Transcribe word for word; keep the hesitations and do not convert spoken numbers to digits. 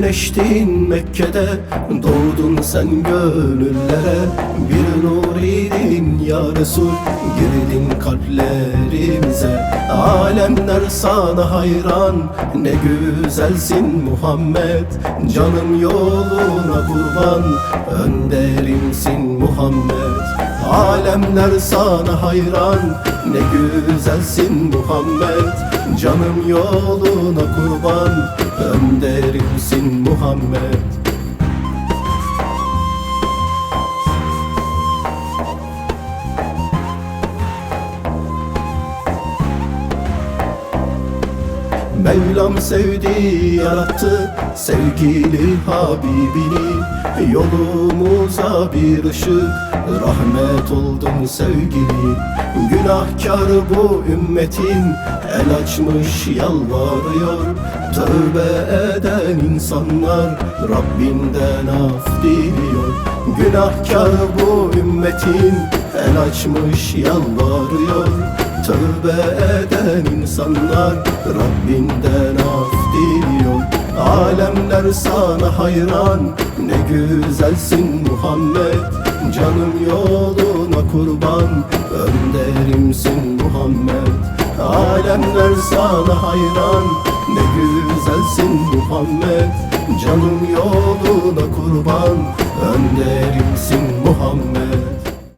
Eştin Mekke'de, doğdun sen gönüllere. Bir nur idin ya Resul, girdin kalplerimize. Alemler sana hayran, ne güzelsin Muhammed. Canım yoluna kurban, önderimsin Muhammed. Alemler sana hayran, ne güzelsin Muhammed. Canım yoluna kurban, önderimsin Muhammed. Mevlam sevdi, yarattı sevgili Habibini. Yolumuza bir ışık, rahmet oldun sevgili. Günahkar bu ümmetin, el açmış yalvarıyor. Tövbe eden insanlar Rabbinden af diliyor. Günahkar bu ümmetin, el açmış yalvarıyor. Tövbe eden insanlar Rabbinden af diliyor. Alemler sana hayran, ne güzelsin Muhammed. Canım yoluna kurban, önderimsin Muhammed. Alemler sana hayran, ne güzelsin Muhammed. Canım yoluna kurban, önderimsin Muhammed.